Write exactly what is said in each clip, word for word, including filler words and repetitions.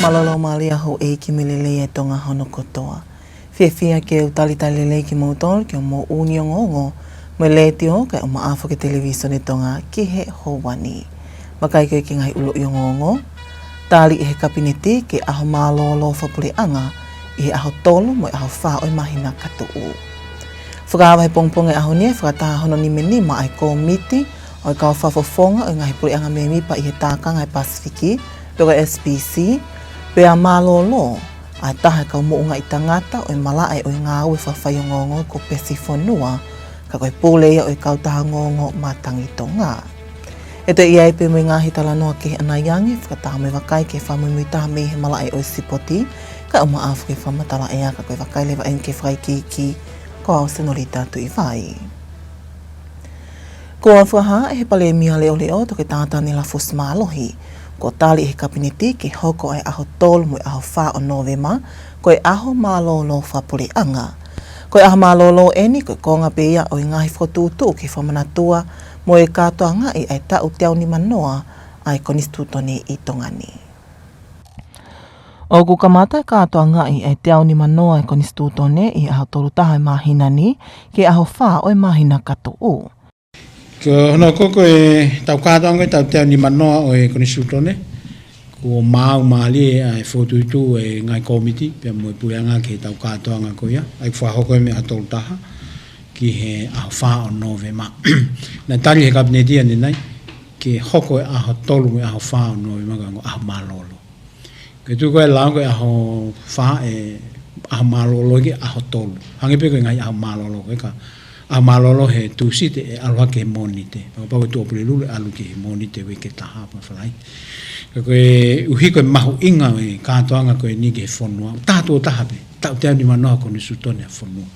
Mālōlō mālie houʻeiki mo e lelei ʻa e Tonga hono kotoa. Fiefia ke u talitali lelei kimoutolu ki hoʻomou ʻū ongoongo mei he Letiō kae ʻumaʻā foki e Televīsone Tonga ki he houa ni. Vakai ko ē ki he ngaahi ʻuluʻi ongoongo. Tali ʻe he Kapineti ke ʻaho mālōlō fakapuleʻanga ʻi he ʻaho tolu mo e ʻaho fā ʻo e māhina ka tuʻu. Fakaava he pongipongi ʻo e ʻaho ni e fakataha hono nima nima ʻa e Kōmiti ʻo e Kau Fakafofonga ʻo e Ngaahi Puleʻanga Mēmipa ʻi he Tākanga ʻa e Pasifiki, pe ko e S P C, pea mālōlō ʻa e taha e kau moʻungaʻi tangata ʻo e malaʻe ʻo e ngāue fakafaiongoongo ko Pesi Fonua, ka ko e pule ia ʻo e Kautaha Ongoongo Matangi Tonga. ʻE toe ʻi ai pē mo e ngaahi talanoa kehe ʻanai ange, fakataha mo e vakai ki he fakamuimuitaha mei he malaʻe ʻo e sipoti, kae ʻumaʻā foki e fakamatala ʻea, ka ko e vakai leva eni ki he fakaikiiki, ko au Senolita Tuʻivai. Kuo fakahā ʻe he Palēmia Leʻoleʻo, Toketā Taniela Fusimālohi, kuo tali ʻe he Kapineti ke hoko ʻa e ʻaho tolu mo e ʻaho fā ʻo Nōvema ko e ʻaho mālōlō fakapuleʻanga. Ko e ʻaho mālōlō eni ko e konga pē ia ʻo e ngaahi fokotuʻutuʻu ke fakamanatua mo e kātoangaʻi ʻa e taʻu teau nimanoa ʻa e Konisitūtone ʻi Tonga ni. ʻOku kamata e kātoangaʻi ʻa e teau nimanoa ʻa e Konisitūtone ʻi he ʻaho tolu taha ʻo e māhina ni ki he ʻaho fā ʻo e māhina ka tuʻu. Ko hono hoko ko ʻetau kātoanga ʻetau teau nimanoa ʻo e Konisitūtone, kuo maau mālie ʻa e fokotuʻutuʻu ʻa e ngaahi kōmiti pea mo e puleʻanga ki heʻetau kātoanga ko ia, ʻa ia ʻoku fakahoko ia mei he ʻaho tolu taha ki he ʻaho fā ʻo Nōvema. Naʻe tali ʻe he Kapineti ʻanenai ke hoko e ʻaho tolu mo e ʻaho fā ʻo Nōvema ko e ongo ʻaho mālōlō. Ko e tuʻu ko ē ʻa e lao ko e ʻaho fā, ʻe ʻaho mālōlō ki he ʻaho tolu. Hangē pē ko e ngaahi ʻaho mālōlō ko ē, ka ʻaho mālōlō he Tūsite ʻe ʻalu hake ki he Mōnite. Pea kapau ko e Tuʻapulelulu ʻe ʻalu ki he Mōnite, uike taha pea Falaite. Ka koeʻuhi ko e mahuʻinga ʻo e kātoanga ko eni ki he fonua, taha tuʻo taha pē, taʻu teau nimanoa ʻo e Konisitūtone ʻa e fonua.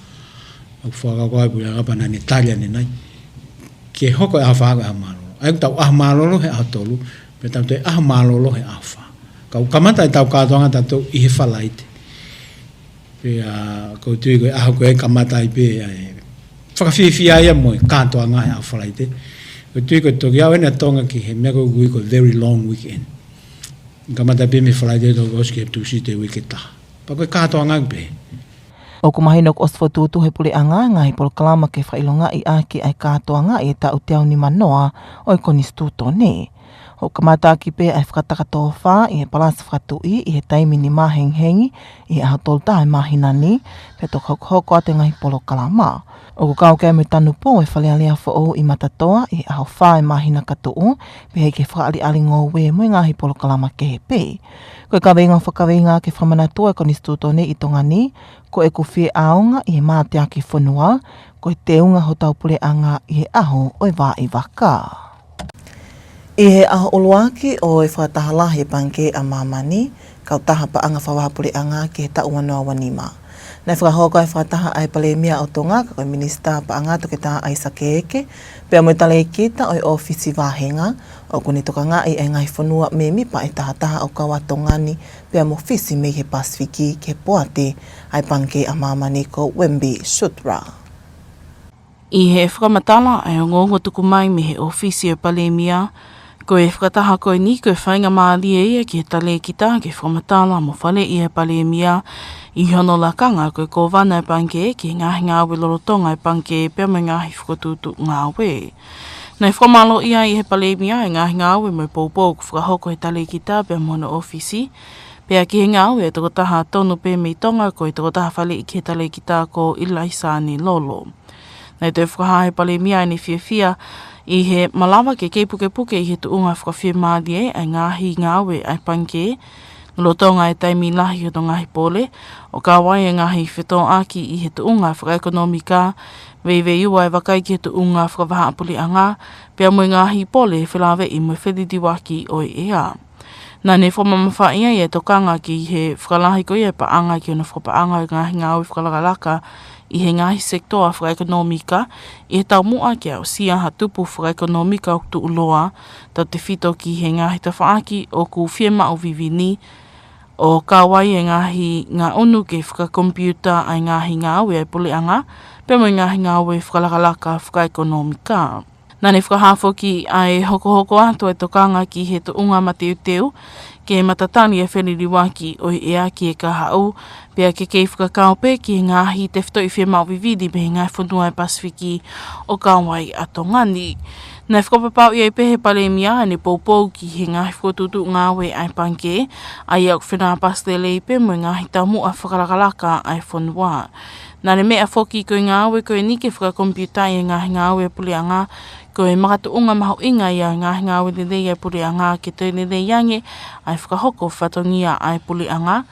ʻOku fakakaukau ʻa e puleʻanga pea naʻá ne tali ʻanenai ke hoko e ʻaho fā ko e ʻaho mālōlō. ʻA ia ʻoku tau ʻaho mālōlō he ʻaho tolu, pea tau toe ʻaho mālōlō he ʻaho fā. Ka ʻoku kamata ʻetau kātoanga ʻatautolu ʻi he Falaite. Pea ʻoku ou tui ko e ʻaho ko ē ʻe kamata ai pē ʻa e fakafiefia ia mo e kātoanga he ʻaho Falaite. ʻOku ou tui ko e toki aʻu eni ʻa Tonga ki he meʻa ko ē ʻoku ui ko e very long weekend. Kamata pē mei he Falaite toki ʻosi ki he Tūsite, uike taha. Pea ko e kātoanga pē. ʻOku mahino kuo ʻosi fokotuʻutuʻu ʻe he puleʻanga e ngaahi polokalama ke fakaʻilongaʻi ʻaki ʻa e kātoangaʻi e taʻu teau nimanoa ʻo e Konisitūtone. ʻOku kamata ʻaki pē ʻa e fakataka tōfā ʻi he Palasi Fakatuʻi ʻi he taimi nima hengihengi ʻi he ʻaho tolu taha ʻo e māhina ni, pea toki hokohoko atu e ngaahi polokalama. ʻOku kau ki ai mo e tanupou ʻa e Fale Alea foʻou ʻi Matatoa ʻi he ʻaho fā ʻo e māhina ka tuʻu, pehē ki he fakaʻaliʻali ngoue mo e ngaahi polokalama kehe pē. Ko e kaveinga fakakaveinga ke fakamanatua e Konisitūtone ʻi Tonga ni, ko ʻeku fie ʻaonga ʻi he mateaki fonua, ko e teunga hotau puleʻanga ʻi he ʻaho ʻo e vaʻi vaka. ʻI he ʻaho ʻuluaki ʻo e fakataha lahi ʻa e Pangikē ʻa Māmani, kautaha paʻanga fakavahaʻapuleʻanga ki he taʻu ua noa ua nima. Naʻe fakahoko ʻa e fakataha ʻa e Palēmia ʻo Tonga, ka ko e Minisitā Paʻanga Toketā ʻAisake Eke, pea mo e talēkita ʻo e ʻōfisi vāhenga, ʻoku ne tokangaʻi ʻa e ngaahi fonua mēmipa ʻe taha taha ʻo e kau ʻa Tonga ni, pea mo Fisi mei he Pasifiki ki he poate ʻa e Pangikē ʻa Māmani ko Wimby Sudra. ʻI he fakamatala ʻa e ongoongo tuku mai mei he ʻōfisi ʻo e Palēmia, ko e fakataha ko eni ko e faingamālie ia ki he talēkita ke fakamatala mo faleʻi ʻa e Palēmia ʻi hono lakanga ko e Kōvana ʻo e Pangikē ki he ngaahi ngāue lolotonga ʻo e Pangikē pea mo e ngaahi fokotuʻutuʻu ngāue. Naʻe fakamālōʻia ai ʻe he Palēmia ʻa e ngaahi ngāue mo e poupou kuo fakahoko ʻe he talēkita pea mo hono ʻōfisi, pea ki he ngāue ʻa e tokotaha tonu pē mei Tonga ko e tokotaha faleʻi ki he talēkita ko ʻIlaisa Nilolo. Naʻe toe fakahā ʻe he Palēmia ʻene fiefia ʻi he malava ke kei pukepuke ʻi he tuʻunga fakafiemālie ʻa e ngaahi ngāue ʻa e Pangikē, lolotonga e taimi lahi hoto ngaahi pole, ʻo kau ai e ngaahi fetōʻaki ʻi he tuʻunga fakaʻekonōmika, veiveiua e vakai ki he tuʻunga fakavahaʻapuleʻanga, pea mo e ngaahi pole felāveʻi mo e feliliuaki ʻo e ʻea. Naʻá ne fakamamafaʻi ai e tokanga ki he fakalahi ko ia e paʻanga ki hono fakapaʻanga e ngaahi ngāue fakalakalaka ʻi he ngaahi sekitoa fakaʻekonōmika, ʻi he taumuʻa ke aʻusia ha tupu fakaʻekonōmika ʻoku tuʻuloa, tautefito ki he ngaahi tafaʻaki ʻoku fiemaʻu vivini, ʻo kau ai e ngaahi ngaʻunu ke fakakomipiuta ʻa e ngaahi ngāue ʻa e puleʻanga, pea mo e ngaahi ngāue fakalakalaka fakaʻekonōmika. Naʻa ne fakahā foki ʻa e hokohoko atu ʻa e tokanga ki he tuʻunga mateuteu ke matatali ʻa e feliliuaki ʻo e ʻea ki he kahaʻu, pea ke kei fakakau pē ki he ngaahi tefitoʻi fiemaʻu vivili mei he ngaahi fonua ʻo e Pasifiki ʻo kau ai ʻa Tonga ni. Naʻe fakapapauʻi ai pē ʻe he Palēmia ʻa ʻene poupou ki he ngaahi fokotuʻutuʻu ngāue ʻa e Pangikē, ʻa ia ʻoku fenāpasi lelei pē mo e ngaahi taumuʻa fakalakalaka ʻa e fonua. Naʻa ne meʻa foki ko e ngāue ko eni ke fakakomipiutaʻi e ngaahi ngāue ʻa e puleʻanga, ko e makatuʻunga mahuʻinga ia ʻo e ngaahi ngāue lelei ʻa e puleʻanga ke toe lelei ange ʻa e fakahoko fatongia ʻa e puleʻanga,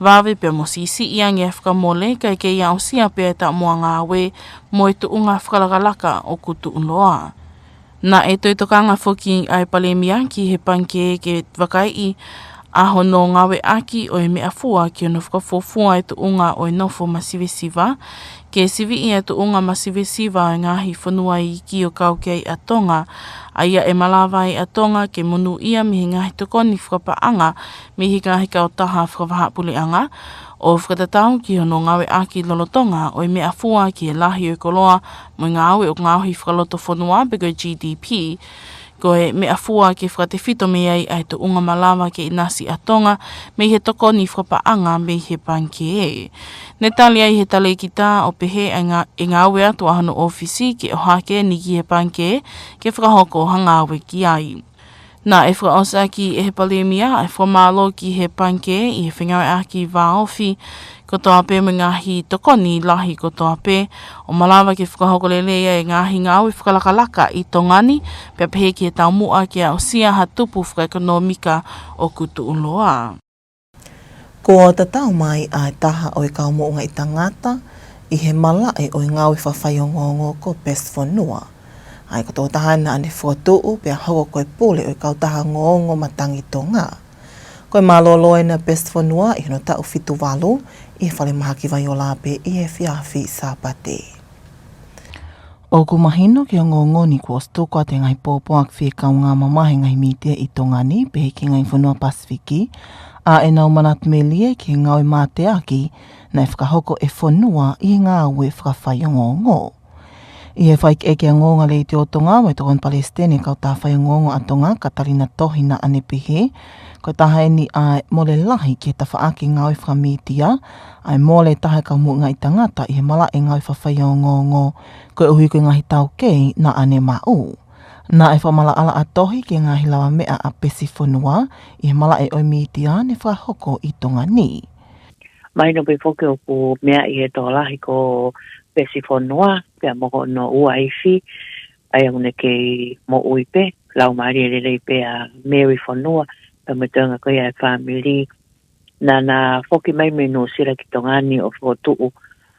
vave pea mo siʻisiʻi ange ʻa e fakamole, kae kei aʻusia pē ʻa e taumuʻa ngāue mo e tuʻunga fakalakalaka ʻoku tuʻuloa. Naʻe toe tokanga foki ʻa e Palēmia ki he Pangikē ke vakaiʻi ʻa hono ngāueʻaki ʻo e meʻafua ki hono fakafuofua e tuʻunga ʻo e nofo masivesiva, ke siviʻi e tuʻunga masivesiva ʻo e ngaahi fonua iiki ʻo kau ki ai ʻa Tonga, ʻa ia ʻe malava ai ʻa Tonga ke monūʻia mei he ngaahi tokoni fakapaʻanga mei he ngaahi kautaha fakavahaʻapuleʻanga, ʻo fakatatau ki hono ngāueʻaki lolotonga ʻo e meʻafua ki he lahi ʻo e koloa mo e ngāue ʻoku ngaohi fakalotofonua pe ko e G D P, ko e meʻafua ke fakatefito mei ai ʻa e tuʻunga malava ke ʻinasi ʻa Tonga mei he tokoni fakapaʻanga mei he Pangikē. Ne tali ai ʻe he Talēkita ʻo pehē ʻe ngā-, ʻe ngāue atu ʻa hono ʻōfisi ke ʻohake eni ki he Pangikē ke fakahoko ha ngāue ki ai. Naʻe fakaʻosi ʻaki ʻe he Palēmia ʻa e fakamālō ki he Pangikē ʻi he fengāueʻaki vāofi kotoa pē mo e ngaahi tokoni lahi kotoa pē, ʻo malava ke fakahoko lelei ʻa e ngaahi ngāue fakalakalaka ʻi Tonga ni, pea pehē ki he taumuʻa ke aʻusia ha tupu fakaʻekonōmika ʻoku tuʻuloa. Kuo tatau mai ʻa e taha ʻo e kau moʻungaʻi tangata ʻi he malaʻe ʻo e ngāue fakafaiongoongo ko Pesi Fonua, ʻa ia ko e tokotaha naʻa ne fokotuʻu pea hoko ko e pule ʻo e kautaha ongoongo matangi Tonga. Ko e mālōlō ena ʻa Pesi Fonua ʻi hono taʻu fitu valu ʻi he falemahaki Vaiolape ʻi he efiafi Sāpate. ʻOku mahino ki he ongoongo ni kuo ʻosi tuku atu e ngaahi pōpoaki fie kaungā mamahi e ngaahi mītia ʻi Tonga ni, pehē ki he ngaahi fonua Pasifiki, ʻa ʻenau manatu melie ki he ngāue mateaki naʻe fakahoko ʻe Fonua ʻi he ngāue fakafaiongoongo. ʻI he fakaʻekeʻeke ʻa e ongoongo ʻa Letiō Tonga mo e Tokoni Palesiteni ʻo e Kautaha Faiongoongo ʻa Tonga, Katalina Tohi, naʻa ne pehē, ko e taha eni ʻa e mole lahi ki he tafaʻaki ngāue fakamītia, ʻa e mole ʻe taha e kau moʻungaʻi tangata ʻi he malaʻe ngāue fakafaiongoongo, koeʻuhi ko e ngaahi taukei naʻa ne maʻu. Naʻe fakamaʻalaʻala ʻa Tohi ki he ngaahi lavameʻa ʻa Pesi Fonua ʻi he malaʻe ʻo e mītia ne fakahoko ʻi Tonga ni. Mahino pē foki ʻoku meaʻi ʻe he tokolahi ko Pesi Fonua pea mo hono uaifi, ʻa ia ʻoku ne kei moʻui pē, laumālie lelei pē ʻa Mary Fonua pea mo e toenga ko ia ʻa e fāmili. Naʻa na foki mai mei Nuʻusila ki Tonga ni ʻo fokotuʻu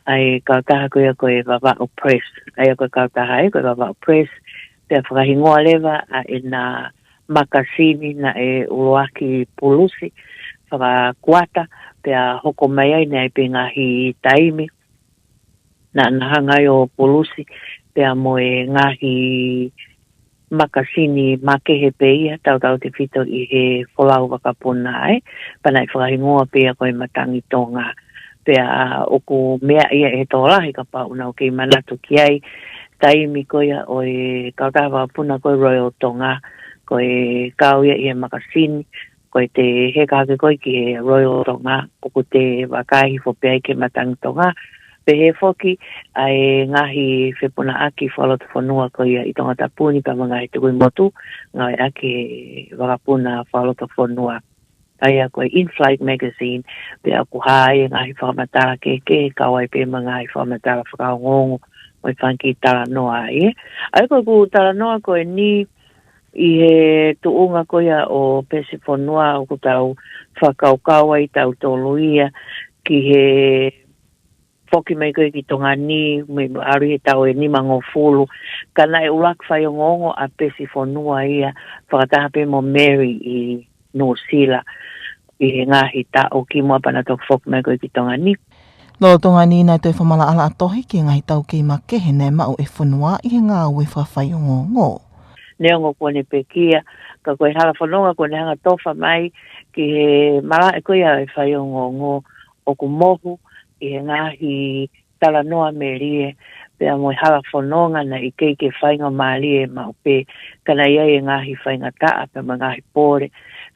ʻa e kautaha ko ia ko e Vavaʻu Press. ʻA ia ko e kautaha ē ko e Vavaʻu Press, pea fakahingoa leva ʻa ʻena makasini naʻe ʻuluaki pulusi fakakuata, pea hoko mai ai naʻe ʻi ai pē ngaahi taimi naʻa na hanga ai ʻo pulusi pea mo e ngaahi makasini makehe pē ia, tautautefito ʻi he folau vakapuna ē, pea naʻe fakahingoa pē ia ko e Matangi Tonga. Pea ʻoku meaʻi ia ʻe he tokolahi kapau ʻoku nau kei manatu ki ai, taimi ko ia ʻo e kautaha vakapuna ko e Royal Tonga, ko e kau ia ʻi he makasini, ko e te heka hake koe ki he Royal Tonga, ʻoku te vakai hifo pē ai ki he Matangi Tonga. Pehē foki ʻa e ngaahi fepunaʻaki fakalotofonua ko ia ʻi Tongatapu ni pea mo e ngaahi tukui motu, ngāueʻaki ʻe he vakapuna fakalotofonua. ʻA ia ko e In Flight Magazine, pea ʻoku hā ai e ngaahi fakamatala kehekehe, kau ai pē mo e ngaahi fakamatala fakaongoongo mo e fanga kiʻi talanoa ē. ʻA ia ko ʻeku talanoa ko eni, ʻi he tuʻunga ko ia ʻo Pesi Fonua ʻoku tau fakakaukau ai tautolu ia ki he foki mai ko ia ki Tonga ni, mei ʻalu ʻi he taʻu ʻe nimangofulu. Ka naʻe ʻuluaki faiongoongo ʻa Pesi Fonua ia fakataha pē mo Mary ʻi Nuʻusila ʻi he ngaahi taʻu kimuʻa pea na toki foki mai ko ia ki Tonga ni. Lolotonga ni naʻe toe fakamaʻalaʻala ʻa Tohi ki he ngaahi taukei makehe naʻe maʻu ʻe Fonua ʻi he ngāue fakafaiongoongo. Neongo kuo ne pekia, ka ko e hala fononga kuo ne hanga ʻo tofa mai ki he malaʻe ko ia ʻo e faiongoongo, ʻoku mohu ʻi he ngaahi talanoa melie, pea mo e hala fononga naʻe ʻikai ke faingamālie maʻu pē, ka naʻe ʻi ai e ngaahi faingataʻa pea mo e ngaahi pole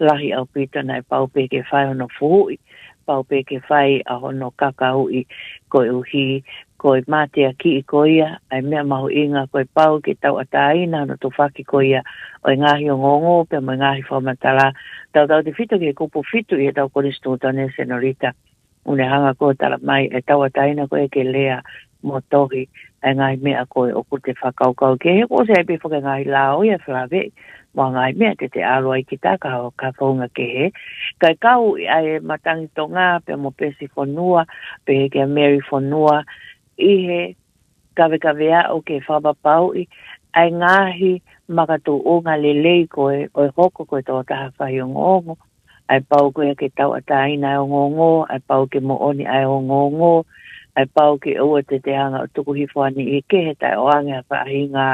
lahi ʻaupito naʻe pau pē ke fai hono fuhuʻi, pau pē ke fai ʻa hono kakauʻi, koeʻuhi ko e mateakiʻi ko ia ʻa e meʻa mahuʻinga, ko e pau ke tauʻatāina hono tufaki ko ia ʻo e ngaahi ongoongo pea mo e ngaahi fakamatala. Tautautefito ki he kupu fitu ʻi heʻetau konisitūtone, Senorita, ʻoku ne hanga ʻo talamai ʻe tauʻatāina ko ē ke lea mo tohi ʻa e ngaahi meʻa ko ē ʻoku te fakakaukau ki ai, he kuo ʻosi ʻi ai pē foki e ngaahi lao ia ʻe falaveʻi mo e ngaahi meʻa te te ʻalu ai ki tā ka, ka founga kehe. Kae kau ʻi ai e matangi Tonga pea mo Pesi Fonua, pehē kia Mary Fonua, ʻi he kavekaveʻi ʻo ke fakapapauʻi ʻa e ngaahi makatuʻunga lelei ko ē ʻo e hoko ko e tokotaha fai ongoongo, ʻa e pau ko ia ke tauʻatāina ʻa e ongoongo, ʻa e pau ke moʻoni ʻa e ongoongo, ʻa e pau ke ʻoua te te hanga ʻo tuku hifo ʻa niʻihi kehe taʻe ʻoange ha faʻahinga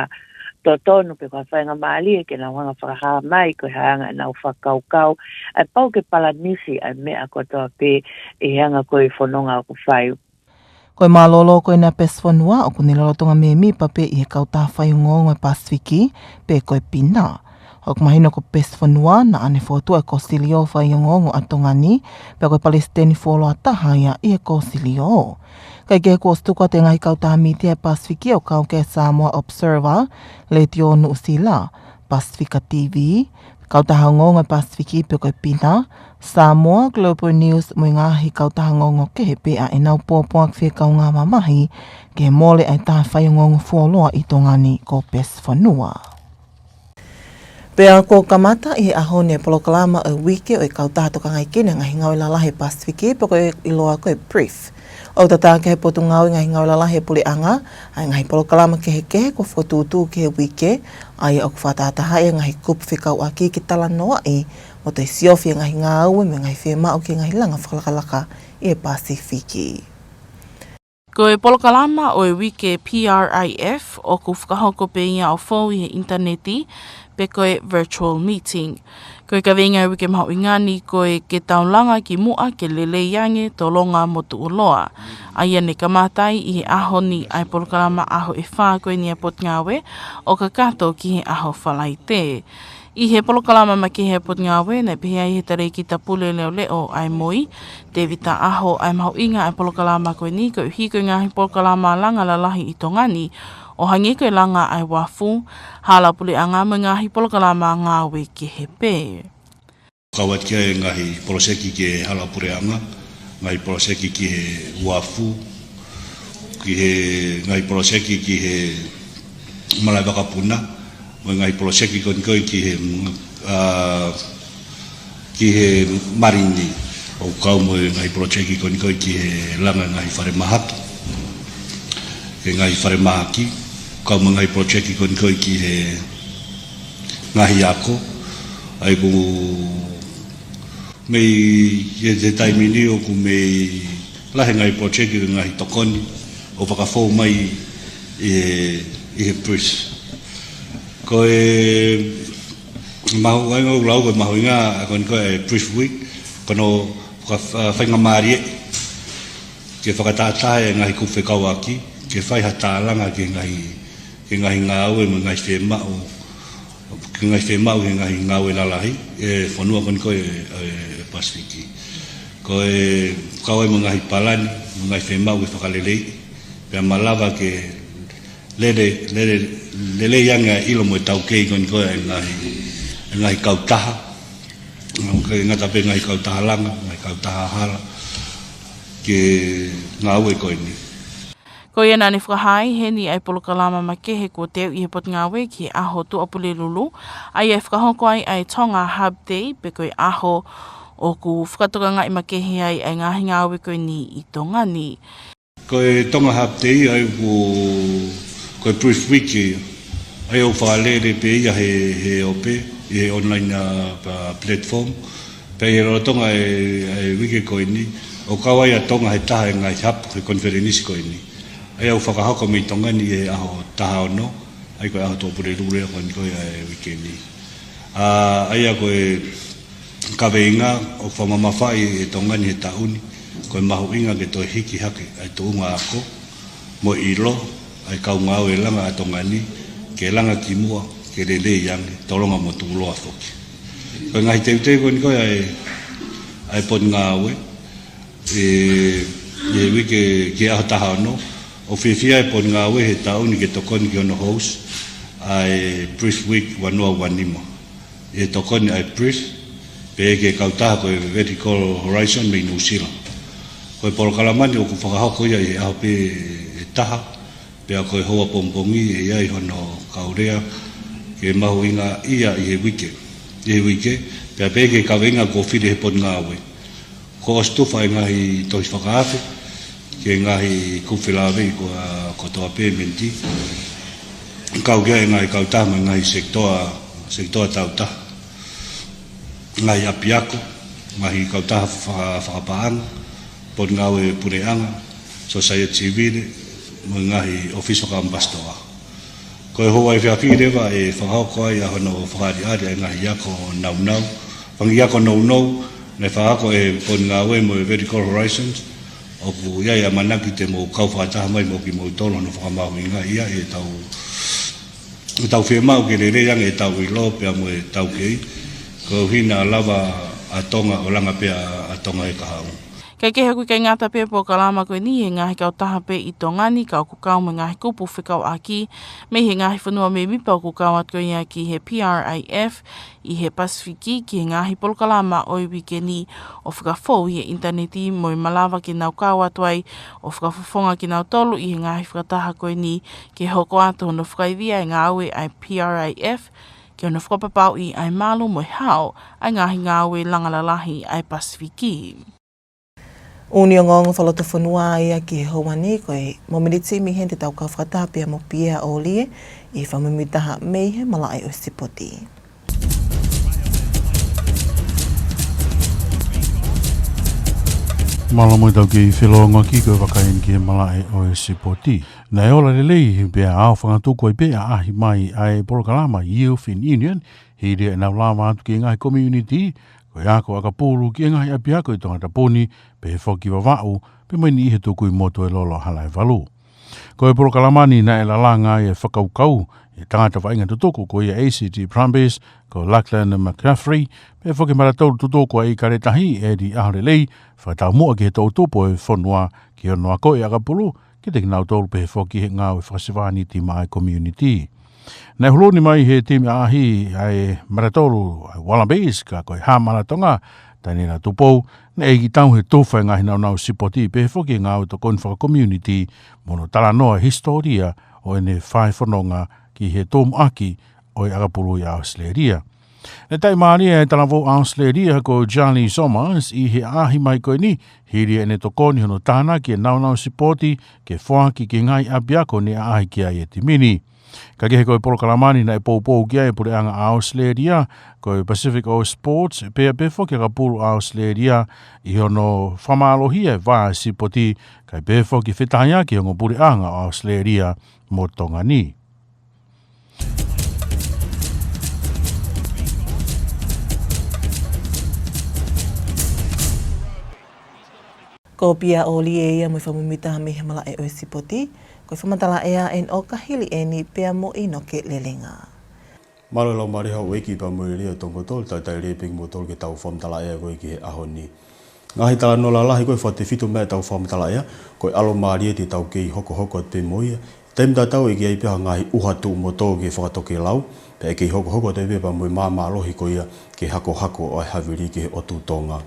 totonu pe ko ha faingamālie ke nau hanga ʻo fakahā mai ko e hā ʻenau fakakaukau, ʻa e pau ke palanisi ʻa e meʻa kotoa pē ʻi he anga ko ē e fononga ʻoku fai. Ko e mālōlō ko ena ʻa Pesi Fonua ʻoku ne lolotonga mēmipa pē ʻi he kautaha fai ongoongo ʻa e Pasifiki, pe ko e PINA. ʻOku mahino ko Pesi Fonua naʻa ne fokotuʻu e Kōsilio Fai Ongoongo ʻa Tonga ni, pea ko e palesiteni fuoloa taha ia ʻi he kōsilio. Kae kehe, kuo ʻosi tuku atu e ngaahi kautaha mītia ʻa e Pasifiki ʻo kau ki ai e Samoa Observer, Letiō Nuʻusila, Pasifika TV, Kautaha Ongoongo ʻa e Pasifiki pe ko e PINA, Samoa Global News mo e ngaahi kautaha ongoongo kehe pē ʻa ʻenau pōpoaki fie kaungā mamahi ki he mole ʻa e taha fai ongoongo fuoloa ʻi Tonga ni ko Pesi Fonua. Pea kuo kamata ʻi he ʻaho ni e polokalama ʻo e uike ʻo e Kautaha Tokangaʻi Kina ʻa e Ngaahi Ngāue Lalahi ʻa e Pasifiki pe ko e ʻiloa ko e BRIF. ʻOku tataki ʻe he Potungāue Ngaahi Ngāue Lalahi ʻa e Puleʻanga ʻa e ngaahi polokalama kehekehe kuo fokotuʻutuʻu ki he uike, ʻa ia ʻoku fakatahatahaʻi e ngaahi kupu fekauʻaki ke talanoaʻi mo toe siofi e ngaahi ngāue mo e ngaahi fiemaʻu ki he ngaahi langa fakalakalaka ʻi he Pasifiki. Ko e polokalama ʻo e uike BRIF ʻoku fakahoko pē ia ʻo fou ʻi he ʻinitaneti, pe ko e virtual meeting. Ko e kaveinga ʻo e uike mahuʻinga ni ko e Ke Tau Langa ki Muʻa ke Lelei Ange, Tolonga mo Tuʻuloa. ʻA ia ne kamata ai ʻi he ʻaho ni ʻa e polokalama ʻaho ʻe fā ko eni ʻa e Potungāue ʻo kakato ki he ʻaho Falaite. ʻI he polokalama makehe ʻa e Potungāue, naʻe pehē ai ʻe he Talēkita Pule Leʻoleʻo ʻa e MOI, Tēvita ʻAho, ʻa e mahuʻinga ʻa e polokalama ko eni koeʻuhi ko e ngaahi polokalama langa lalahi ʻi Tonga ni, ʻo hangē ko e langa ʻa e uafu, hala puleʻanga mo e ngaahi polokalama ngāue kehe pē. Kau atu ki ai e ngaahi poloseki ki he hala puleʻanga, ngaahi poloseki ki he uafu, ki he ngaahi poloseki ki he malaʻe vakapuna, mo e ngaahi poloseki ko eni ko ē ki he, ʻa, ki he marini, ʻo kau mo e ngaahi poloseki ko eni ko ē ki he langa e ngaahi falemahaki, he ngaahi falemahaki, kau mo e ngaahi poloseki ko eni ko ē ki he ngaahi ako, ʻa ia ʻoku mei, ʻi he taimi ni ʻoku mei lahi e ngaahi poloseki, ngaahi tokoni ʻoku fakafou mai ʻi he, ʻi he BRIF. Ko e mahu-, ʻa ia ʻoku lau ko e mahuʻinga ʻa e ko eni ko e BRIF Week, ko hono faka-, faingamālie ke fakatahataha e ngaahi kupu fekauʻaki, ke fai ha tālanga ki he ngaahi, ki he ngaahi ngāue mo e ngaahi fiemaʻu, ki he ngaahi fiemaʻu ki he ngaahi ngāue lalahi ʻa e fonua ko eni ko ē ʻa e Pasifiki. Ko e kau ai mo e ngaahi palani, mo e ngaahi fiemaʻu ke fakaleleiʻi, pea malava ke lele, lele, lelei ange ʻa e ʻilo mo e taukei ko eni ko ē ʻa e ngaahi, ʻa e ngaahi kautaha. Ngaahi, ngata pē ngaahi kautaha langa, ngaahi kautaha hala, ki he ngāue ko eni. Ko ia naʻa ne fakahā ai heni ʻa e polokalama makehe kuo teuʻi ʻe he Potungāue ki he ʻaho Tuʻapulelulu, ʻa ia ʻe fakahoko ai ʻa e Tonga Hub Day, pe ko e ʻaho ʻoku fakatokangaʻi makehe ai ʻa e ngaahi ngāue ko eni ʻi Tonga ni. Ko e Tonga Hub Day ʻa ia ʻoku, ko e BRIF Week ia, ʻa ia ʻoku fakalele pē ia he, he ope, he online, ʻa, pa-, platform. Pea ʻi he lolotonga e, e uike ko eni, ʻoku kau ai ʻa Tonga he taha e ngaahi hub he konifelenisi ko eni. ʻA ia ʻoku fakahoko mei Tonga ni he ʻaho taha ono, ʻa ia ko e ʻaho Tuʻapulelulu ko eni ko ē ʻa e uike ni. ʻA, ʻa ia ko e kaveinga ʻoku fakamamafaʻi ʻe Tonga ni he taʻu ni, ko e mahuʻinga ke toe hiki hake ʻa e tuʻunga ako mo e ʻilo, ʻa e kau ngāue langa ʻa Tonga ni, ke langa ki muʻa, ke lelei ange, tolonga mo tuʻuloa foki. Ko e ngaahi teuteu ko eni ko ē ʻa e, ʻa e Potungāue, ʻi he uike ki he ʻaho taha ono, ʻoku fiefia e Potungāue he taʻu ni ke tokoni ki hono host ʻa e Press Week ua noa ua nima. ʻI he tokoni ʻa e Press, pea ki he kautaha ko e Vertical Horizon mei New Zealand. Ko e polokalama ni ʻoku fakahoko ia ʻi he ʻaho pē ʻe taha, pea ko e houa pongipongi ʻe ʻi ai hono kaulea ke mahuʻingaʻia ʻi he uike. ʻI he uike, pea pehē ki he kaveinga kuo fili ʻe he Potungāue. Kuo ʻosi tufa e ngaahi tohi fakaafe ki he ngaahi kupu felāveʻi ko ē kotoa pē, Menti. Kau ki ai e ngaahi kautaha mo e ngaahi sekitoa, sekitoa tautaha. Ngaahi ʻapiako, ngaahi kautaha fa-, fakapaʻanga, Potungāue Puleʻanga, Sōsaieti Sivile, mo e ngaahi ʻōfisi fakaʻamipasitoa. Ko e houa efiafi leva ʻe fakahoko ai ʻa hono fakaʻaliʻali ʻa e ngaahi ako naunau, fanga ako nounou, naʻe fakahoko ʻe he Potungāue mo e Vertical Horizons, ʻoku ʻi ai e ʻamanaki te mou kau fakataha mai mo kimoutolu hono fakamahuʻingaʻi ʻetau, ʻetau fiemaʻu ke lelei ange ʻetau ʻilo pea mo ʻetau kei, koeʻuhi naʻa lava ʻa Tonga ʻo langa pē ʻa Tonga he kahaʻu. Kae kehe, ʻoku ʻikai ngata pē polokalama ko eni he ngaahi kautaha pē ʻi Tonga ni, ka ʻoku kau mo e ngaahi kupu fekauʻaki mei he ngaahi fonua mēmipa ʻoku kau atu ko ia ki he P R I F ʻi he Pasifiki ki he ngaahi polokalama ʻo e uike ni, ʻo fakafou ʻi he ʻinitaneti mo e malava ke nau kau atu ai ʻo fakafofonga kinautolu ʻi he ngaahi fakataha ko eni ke hoko atu hono fakaivia e ngāue ʻa e P R I F ki hono fakapapauʻi ʻa e malu mo e hao ʻa e ngaahi ngāue langa lalahi ʻa e Pasifiki. ʻUni ongoongo fakalotofonua ia ki he houa ni, ko e momeniti mei heni te tau kau fakataha pea mo Pia ʻOlie ʻi he fakamuimuitaha mei he malaʻe ʻo e sipoti. Mālō mo e tau kei felongoaki ko e vakai eni ki he malaʻe ʻo e sipoti. Naʻe ola lelei pea ʻaofangatuku ai pē ʻa e ʻaʻahi mai ʻa e polokalama Youth in Union, hili ʻenau lava atu ki he ngaahi community, ko e ako ʻakapulu ki he ngaahi ʻapiako ʻi Tongatapu ni, pehē foki Vavaʻu, pea mo e niʻihi ʻi he tukui motu ʻo e Lolo Halaevalu. Ko e polokalama ni naʻe lalanga ai e fakakaukau ʻa e tangata vaʻinga tutuku ko ia ʻa e A C T Brumbies, ko Lachlan McCaffrey, pehē foki Malatolu Tutuku ʻa e ʻIkale Tahi, ʻEdi ʻAholelei, fakataumuʻa ki he toʻutupu ʻo e fonua ki hono akoʻi ʻakapulu kiate kinautolu, pehē foki he ngāue fakasevāniti maʻa e community. Naʻe huluni mai he timi ʻaʻahi ʻa e Malatolu, ʻa e Wallabies, ka ko e Haʻa Mālō Tonga, Taniela Tupou, naʻe ʻeikitau he tufa e ngaahi naunau sipoti, pehē foki e ngāue tokoni fakakomiuniti mo hono talanoa e hisitōlia ʻo ʻene fai fononga ki he tumuʻaki ʻo e ʻakapulu ʻi ʻAositelēlia. Naʻe taʻimālie e talavou ʻAositelēlia ko Charlie Somers ʻi he ʻaʻahi mai ko eni, hili ʻene tokoni hono tānaki e naunau sipoti ke foaki ki he ngaahi ʻapiako ne ʻaʻahi ki ai e timi ni. Kae kehe, ko e polokalama ni naʻe poupou ki ai e puleʻanga ʻAositelēlia, ko e Pacific All Sports, pea pehē foki ʻakapulu ʻAositelēlia ʻi hono fakamālohia e vā sipoti, kae pehē foki fetaiaki e ongo puleʻanga ʻAositelēlia mo Tonga ni. Ko Pia ʻOlie ia mo e fakamuimuitaha mei he malaʻe ʻo e sipoti, ko e fakamatala ʻea ʻeni ʻo Kahili ʻeni pea mo ʻInoke Lelenga. Mālō e laumālie houʻeiki pea mo e lelei ʻo Tonga kotoa, talitali lelei pē kimoutolu ki heʻetau fakamatala ʻea ko ē ki he ʻaho ni. Ngaahi talanoa lalahi ko ē fakatefito mei heʻetau fakamatala ʻea, ko e ʻalomālie te tau kei hokohoko atu pē mo ia. Taimi tatau ʻe ʻi ai pē ha ngaahi ʻuha tuʻu motu ke fakatokelau, pea ʻe kei hokohoko atu pē pea mo e māmālohi ko ia ke hakohako ʻa e havili ki he ʻotu Tonga.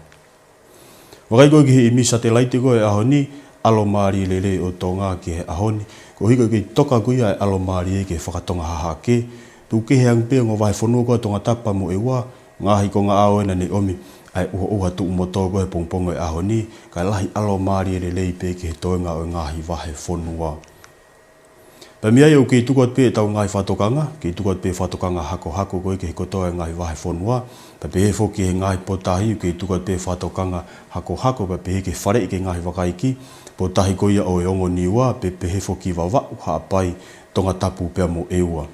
Vakai ko ē ki he ʻīmisi satelaite ko ē ʻaho ni, ʻalomālie lelei ʻo Tonga ki he ʻaho ni, koeʻuhi ko e kei toka ko ia e ʻalomālie ki he fakatonga hahake, tuku kehe ange pē ongo vahefonua ko ē Tongatapu pea mo ʻEua, ngaahi konga ʻao ena ne ʻomi ʻa e ʻuhoʻuha tuʻu motu ko ē he pongipongi ʻo e ʻaho ni, kae lahi ʻalomālie lelei pē ki he toenga ʻo e ngaahi vahefonua. Pea mei ai ʻoku kei tuku atu pē ʻetau ngaahi fakatokanga, kei tuku atu pē fakatokanga hakohako ko ē ki he kotoa e ngaahi vahefonua, pea pehē foki he ngaahi potutahi ʻoku kei tuku atu pē fakatokanga hakohako pea pehē ke faleʻi ki he ngaahi vaka iiki, potutahi ko ia ʻo e ongo Niua, pea pehē foki Vavaʻu, Haʻapai, Tongatapu pea mo ʻEua.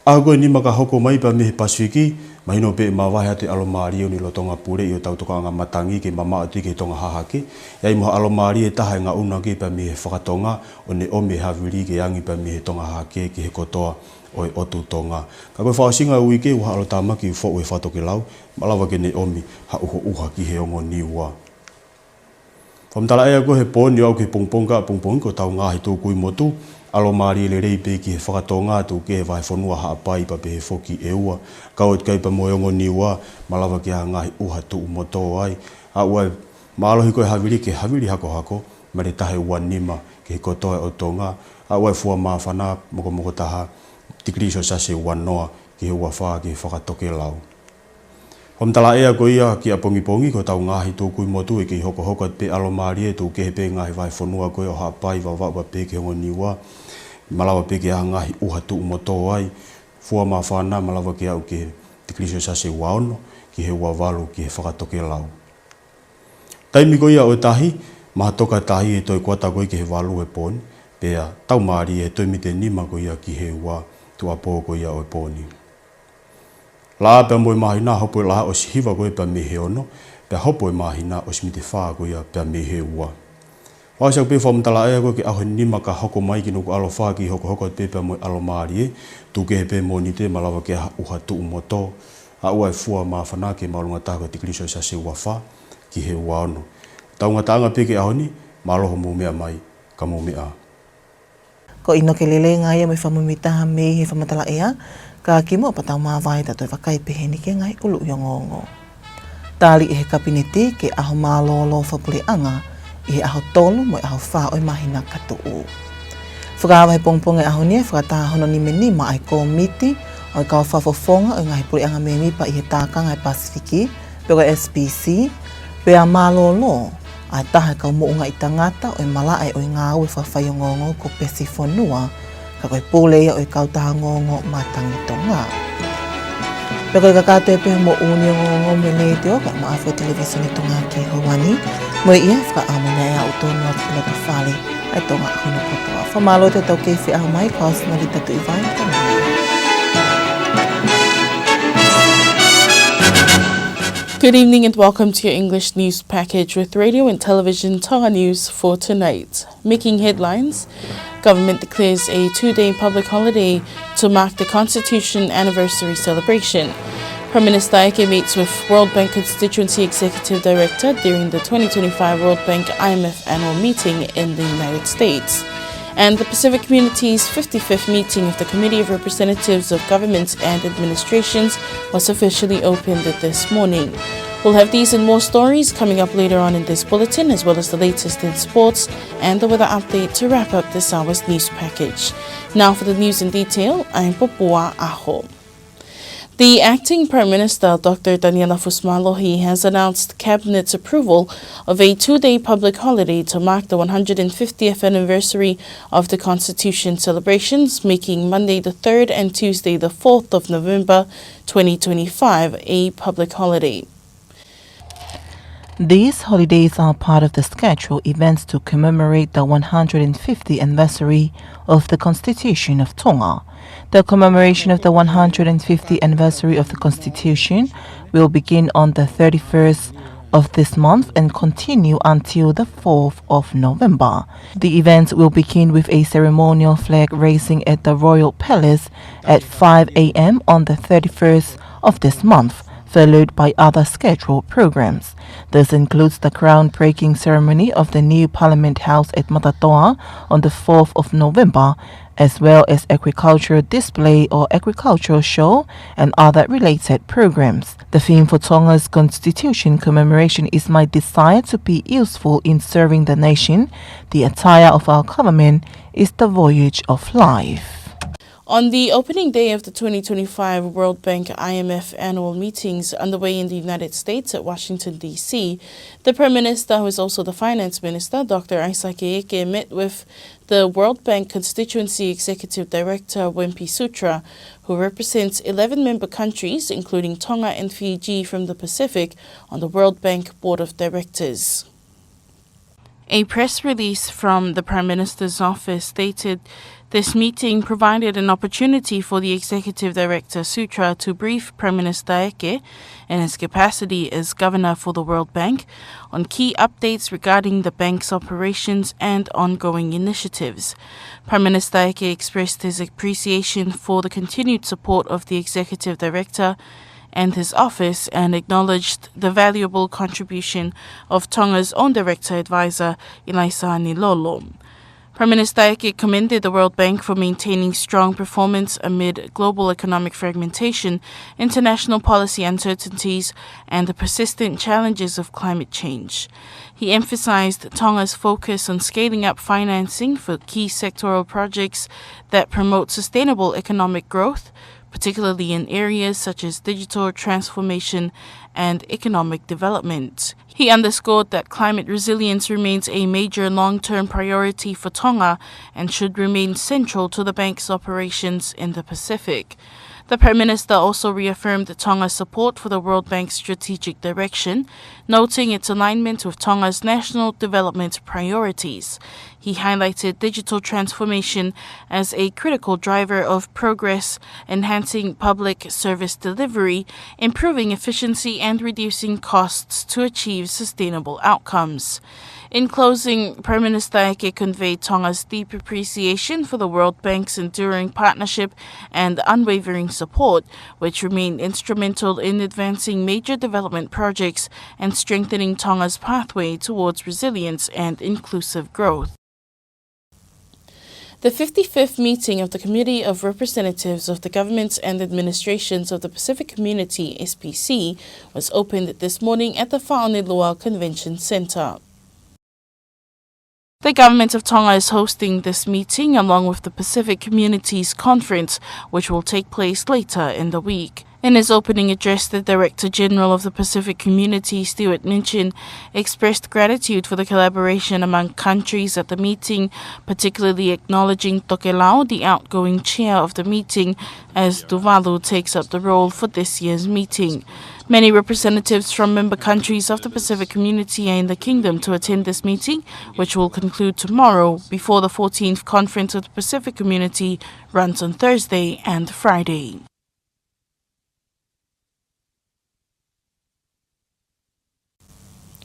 ʻAho ko ē nima ka hoko mai pea mei he Pasifiki, Mahino pē ʻe mavahe atu e ʻalomālie ʻo ne lolotonga puleʻi hotau tokanga matangi ke mamaʻo atu ki he Tonga hahake. ʻE ʻi ai mo ha ʻalomālie ʻe taha ʻe ngaʻunu ki ai pea mei he fakatonga ʻo ne ʻomi e havili ke angi pea mei he Tonga hahake ki he kotoa ʻo e ʻotu Tonga. Ka ko e fakaʻosinga e uike ʻoku ʻi ai ha ʻalotāmaki foʻou he fakatokelau, malava ke ne ʻomi ha ʻuhoʻuha ki he ongo Niua. Fakamatala ʻea ko ē he pō ni ʻo aʻu ki he pongipongi kae pongipongi ko hotau ngaahi tukui motu, ʻalomālie lelei pē ki he fakatonga, tuku kehe vahefonua Haʻapai pea pehē foki ʻEua. Kau atu ki ai pea mo e ongo Niua, malava ke ʻi ai ha ngaahi ʻuha tuʻu motu ai. Aʻu ʻa e mālohi ko ē havili ke havili hakohako, maile taha ua nima ki he kotoa ʻo Tonga. Aʻu ʻa e fua māfana mokomoko taha, tikilī selesiasi ua noa ki he ua fā ki he fakatokelau. Fakamatala ʻea ko ia ki ʻapongipongi ko hotau ngaahi tukui motu ʻe kei hokohoko atu pē ʻalomālie, tuku kehe pē ngaahi vahefonua ko ē ʻo Haʻapai, Vavaʻu pea pehē ki he ongo Niua. Malava pē ke ʻi ai ha ngaahi ʻuha tuʻu motu ai. Fua māfana malava ke aʻu ki he tikilī selesiasi ua ono ki he ua valu ki he fakatokelau. Taimi ko ia ʻo e tahi, maha toka tahi he toe kuata ko ē ki he valu he pō ni, pea tau mālie he toe mite nima ko ia ki he ua tuʻuapō ko ia ʻo e pō ni. Laʻā pea mo e māhina, hopo e laʻā ʻosi hiva ko ē pea mei he ono, pea hopo e māhina ʻosi mite fā ko ia pea mei he ua. Fakaʻosi atu pē fakamatala ʻea ko ē ki he ʻaho nima ka hoko mai ki hono ʻalu ʻo fā, kei hokohoko atu pē pea mo e ʻalomālie, tuku kehe pē Mōnite malava ke ʻi ai ha ʻuha tuʻu motu, aʻu ʻa e fua māfana ki he māʻolunga taha ko e tikilī selesiasi ua fā ki he ua ono. Tau ngataʻanga pē ki he ʻaho ni, mālō hoʻomou meʻa mai, ka mou meʻa ā. Ko e ʻinoke lelei ngā ia mo e fakamuimuitaha mei he fakamatala ʻea, ka kimuʻa pea tau māvae, tau toe vakai pē heni ki he ngaahi ʻuluʻi ongoongo. Tali ʻe he Kapineti ke ʻaho mālōlō fakapuleʻanga ʻi he ʻaho tolu mo e ʻaho fā ʻo e māhina ka tuʻu. Fakaava he pongipongi ʻo e ʻaho ni e fakataha hono nimenima ʻa e Kōmiti ʻo e Kau Fakafofonga ʻo e Ngaahi Puleʻanga Mēmipa ʻi he Tākanga ʻa e Pasifiki, pe ko e S P C, pea mālōlō ʻa e taha e kau moʻungaʻi tangata ʻo e malaʻe ʻo e ngāue fakafaiongoongo ko Pesi Fonua, ka ko e pule ia ʻo e Kautaha Ongoongo Matangi Tonga. Pea ko e kakato ia pē hoʻomou ʻuuni ongoongo mei he Letiō kae ʻumaʻā foki e Televīsone Tonga ki he houa ni, mo ia fakaʻamu ʻeni ʻa e ʻaho tonu atu ki loto fale ʻa e Tonga ʻi hono kotoa. Fakamālō atu ki heʻetau kei feʻao mai, ko Aosinalita Tuʻivai. Good evening and welcome to your English news package with Radio and Television Tonga News for tonight. Making headlines, government declares a two-day public holiday to mark the Constitution anniversary celebration. Prime Minister Eke meets with World Bank Constituency Executive Director during the twenty twenty-five World Bank I M F annual meeting in the United States. And the Pacific Community's fifty-fifth meeting of the Committee of Representatives of Governments and Administrations was officially opened this morning. We'll have these and more stories coming up later on in this bulletin, as well as the latest in sports and the weather update to wrap up this hour's news package. Now for the news in detail, I'm Popua Aho. The Acting Prime Minister, Doctor Taniela Fusimālohi, has announced Cabinet's approval of a two-day public holiday to mark the one hundred fiftieth anniversary of the Constitution celebrations, making Monday the third and Tuesday the fourth of November twenty twenty-five a public holiday. These holidays are part of the scheduled events to commemorate the one hundred fiftieth anniversary of the Constitution of Tonga. The commemoration of the one hundred fiftieth anniversary of the Constitution will begin on the thirty-first of this month and continue until the fourth of November. The events will begin with a ceremonial flag raising at the Royal Palace at five A M on the thirty-first of this month, followed by other scheduled programs. This includes the groundbreaking ceremony of the new Parliament House at Matatoa on the fourth of November, as well as agricultural display or agricultural show and other related programs. The theme for Tonga's Constitution commemoration is "My desire to be useful in serving the nation." The attire of our government is the voyage of life. On the opening day of the twenty twenty-five World Bank I M F annual meetings underway in the United States at Washington, D C, the Prime Minister, who is also the Finance Minister, Doctor Isaac Eke, met with the World Bank Constituency Executive Director, Wempi Sutra, who represents eleven member countries, including Tonga and Fiji from the Pacific, on the World Bank Board of Directors. A press release from the Prime Minister's office stated This meeting provided an opportunity for the Executive Director Sutra to brief Prime Minister Eke, in his capacity as Governor for the World Bank, on key updates regarding the bank's operations and ongoing initiatives. Prime Minister Eke expressed his appreciation for the continued support of the Executive Director and his office and acknowledged the valuable contribution of Tonga's own Director Advisor, Ilaisa Nilolo. Prime Minister Eke commended the World Bank for maintaining strong performance amid global economic fragmentation, international policy uncertainties, and the persistent challenges of climate change. He emphasized Tonga's focus on scaling up financing for key sectoral projects that promote sustainable economic growth, particularly in areas such as digital transformation and economic development. He underscored that climate resilience remains a major long-term priority for Tonga and should remain central to the bank's operations in the Pacific. The Prime Minister also reaffirmed Tonga's support for the World Bank's strategic direction, noting its alignment with Tonga's national development priorities. He highlighted digital transformation as a critical driver of progress, enhancing public service delivery, improving efficiency, and reducing costs to achieve sustainable outcomes. In closing, Prime Minister Eke conveyed Tonga's deep appreciation for the World Bank's enduring partnership and unwavering support, which remain instrumental in advancing major development projects and strengthening Tonga's pathway towards resilience and inclusive growth. The fifty-fifth meeting of the Committee of Representatives of the Governments and Administrations of the Pacific Community, S P C, was opened this morning at the Fa'aonelua Convention Centre. The Government of Tonga is hosting this meeting along with the Pacific Communities Conference, which will take place later in the week. In his opening address, the Director General of the Pacific Community, Stuart Minchin, expressed gratitude for the collaboration among countries at the meeting, particularly acknowledging Tokelau, the outgoing chair of the meeting, as Tuvalu takes up the role for this year's meeting. Many representatives from member countries of the Pacific Community are in the Kingdom to attend this meeting, which will conclude tomorrow before the fourteenth Conference of the Pacific Community runs on Thursday and Friday.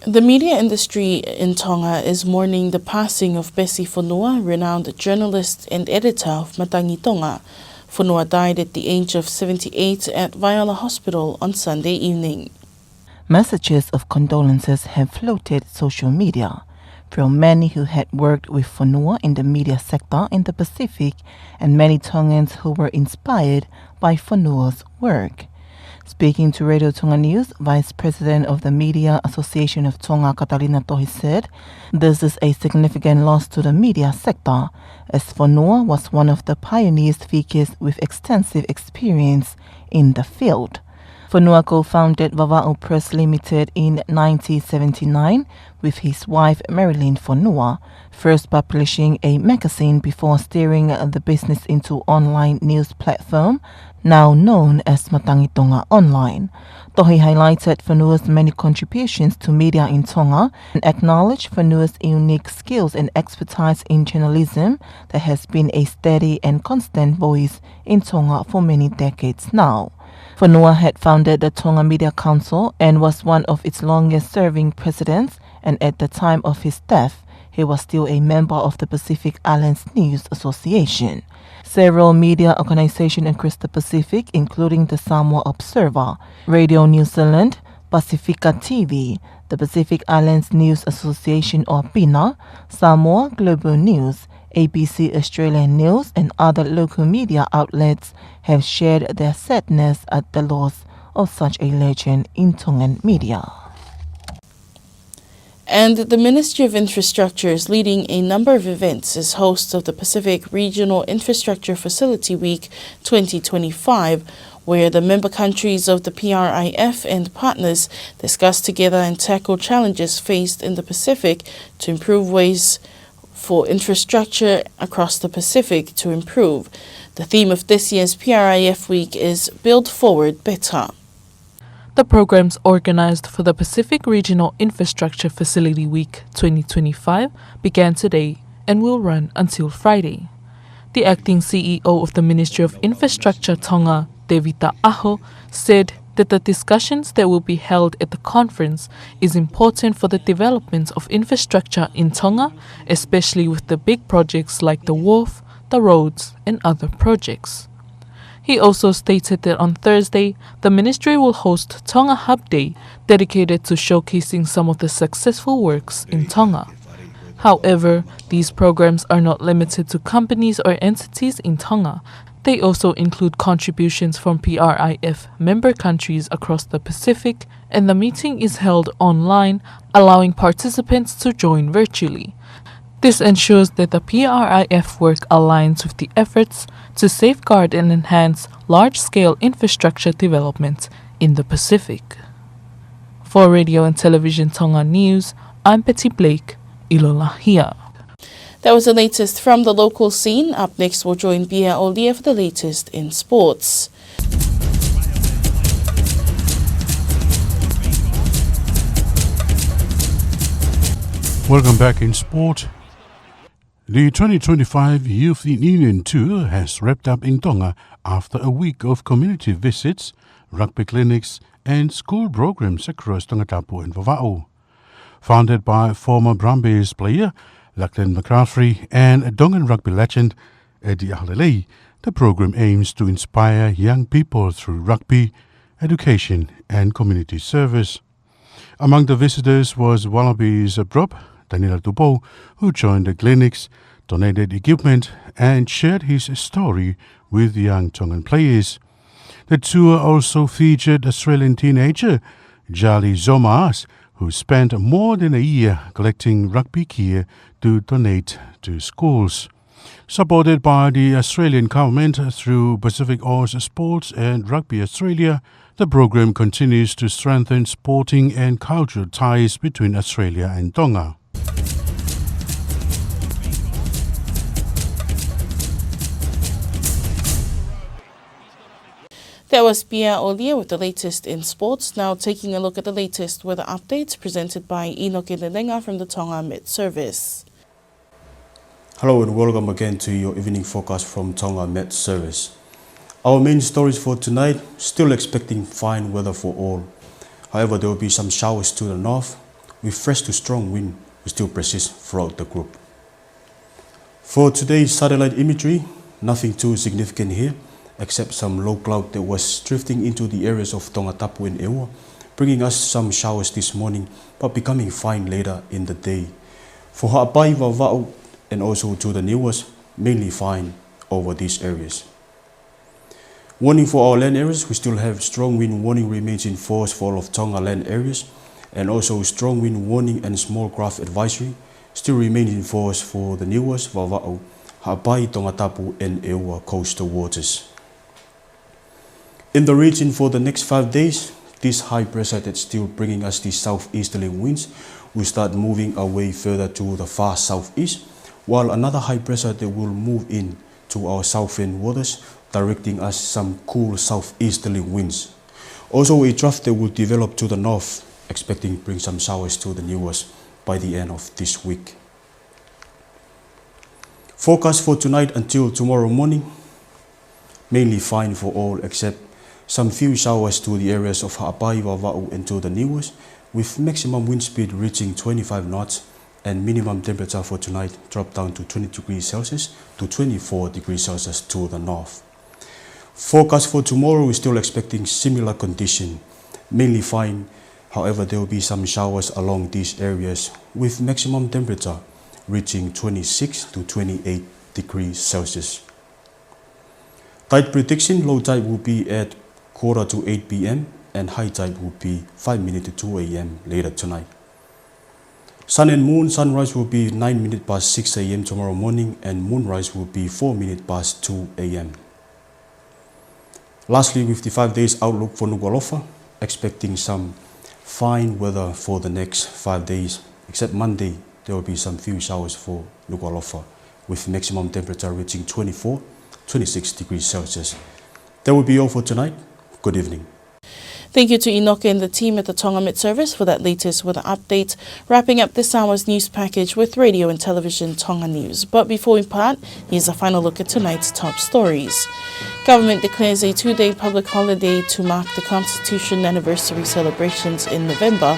The media industry in Tonga is mourning the passing of Bessie Fonua, renowned journalist and editor of Matangi Tonga. Fonua died at the age of seventy-eight at Viola Hospital on Sunday evening. Messages of condolences have flooded social media from many who had worked with Fonua in the media sector in the Pacific and many Tongans who were inspired by Fonua's work. Speaking to Radio Tonga News, Vice President of the Media Association of Tonga, Katalina Tohi, said, "This is a significant loss to the media sector, as Fonua was one of the pioneers figures with extensive experience in the field." Fonua co-founded Vavaʻu Press Limited in nineteen seventy-nine with his wife Marilyn Fonua, first publishing a magazine before steering the business into online news platform, now known as Matangi Tonga Online. Tohi highlighted Fonua's many contributions to media in Tonga and acknowledged Fonua's unique skills and expertise in journalism that has been a steady and constant voice in Tonga for many decades now. Fonua had founded the Tonga Media Council and was one of its longest-serving presidents, and at the time of his death, he was still a member of the Pacific Islands News Association. Several media organizations across the Pacific, including the Samoa Observer, Radio New Zealand, Pasifika T V, the Pacific Islands News Association or PINA, Samoa Global News, A B C Australian News, and other local media outlets have shared their sadness at the loss of such a legend in Tongan media. And the Ministry of Infrastructure is leading a number of events as host of the Pacific Regional Infrastructure Facility Week twenty twenty-five, where the member countries of the P R I F and partners discuss together and tackle challenges faced in the Pacific to improve ways for infrastructure across the Pacific to improve. The theme of this year's P R I F Week is Build Forward Better. The programs organized for the Pacific Regional Infrastructure Facility Week twenty twenty-five began today and will run until Friday. The acting C E O of the Ministry of Infrastructure Tonga, Tevita Aho, said that the discussions that will be held at the conference is important for the development of infrastructure in Tonga, especially with the big projects like the wharf, the roads, and other projects. He also stated that on Thursday, the ministry will host Tonga Hub Day, dedicated to showcasing some of the successful works in Tonga. However, these programs are not limited to companies or entities in Tonga. They also include contributions from P R I F member countries across the Pacific, and the meeting is held online, allowing participants to join virtually. This ensures that the P R I F work aligns with the efforts to safeguard and enhance large-scale infrastructure development in the Pacific. For Radio and Television Tonga News, I'm Betty Blake, ʻIlolahia. That was the latest from the local scene. Up next, we'll join Pia Olia for the latest in sports. Welcome back in sport. The twenty twenty-five Youth Union Tour has wrapped up in Tonga after a week of community visits, rugby clinics, and school programs across Tongatapu and Vavaʻu. Founded by former Brumbies player Lachlan McCaffrey and Tongan rugby legend Eddie Aholelei, the program aims to inspire young people through rugby, education, and community service. Among the visitors was Wallabies prop Taniela Tupou, who joined the clinics, donated equipment, and shared his story with young Tongan players. The tour also featured Australian teenager Charlie Zomas, who spent more than a year collecting rugby gear to donate to schools. Supported by the Australian government through Pacific Oz Sports and Rugby Australia, the program continues to strengthen sporting and cultural ties between Australia and Tonga. That was Pia Olia with the latest in sports. Now taking a look at the latest weather updates presented by ʻInoke Lelenga from the Tonga Met Service. Hello and welcome again to your evening forecast from Tonga Met Service. Our main stories for tonight, still expecting fine weather for all. However, there will be some showers to the north, with fresh to strong wind will still persist throughout the group. For today's satellite imagery, nothing too significant here, except some low cloud that was drifting into the areas of Tongatapu and ʻEua, bringing us some showers this morning, but becoming fine later in the day. For Haʻapai, Vavaʻu, and also to the Niuas, mainly fine over these areas. Warning for our land areas, we still have strong wind warning remains in force for all of Tonga land areas, and also strong wind warning and small craft advisory still remains in force for the Niuas, Vavaʻu, Haʻapai, Tongatapu, and ʻEua coastal waters. In the region for the next five days, this high pressure that's still bringing us the southeasterly winds will start moving away further to the far southeast, while another high pressure that will move in to our southern waters, directing us some cool southeasterly winds. Also, a trough that will develop to the north, expecting bring some showers to the Niuas by the end of this week. Forecast for tonight until tomorrow morning, mainly fine for all except some few showers to the areas of Haʻapai, Vavaʻu, and to the Niuas, with maximum wind speed reaching twenty-five knots and minimum temperature for tonight drop down to twenty degrees Celsius to twenty-four degrees Celsius to the north. Forecast for tomorrow, we're still expecting similar condition, mainly fine. However, there will be some showers along these areas, with maximum temperature reaching twenty-six to twenty-eight degrees Celsius. Tide prediction, low tide will be at quarter to eight P M and high tide will be five minutes to two A M later tonight. Sun and moon, sunrise will be nine minutes past six A M tomorrow morning and moonrise will be four minutes past two A M. Lastly, with the five days outlook for Nukuʻalofa, expecting some fine weather for the next five days, except Monday, there will be some few showers for Nukuʻalofa, with maximum temperature reaching twenty-four, twenty-six degrees Celsius. That will be all for tonight. Good evening. Thank you to Enoka and the team at the Tonga Met Service for that latest weather update, wrapping up this hour's news package with Radio and Television Tonga News. But before we part, here's a final look at tonight's top stories. Government declares a two-day public holiday to mark the Constitution anniversary celebrations in November.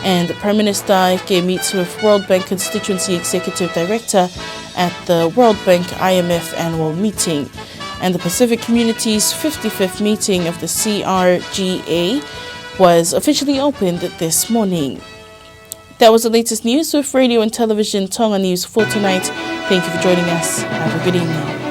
And Prime Minister Ike meets with World Bank Constituency Executive Director at the World Bank I M F annual meeting. And the Pacific Community's fifty-fifth meeting of the C R G A was officially opened this morning. That was the latest news with Radio and Television Tonga News for tonight. Thank you for joining us. Have a good evening.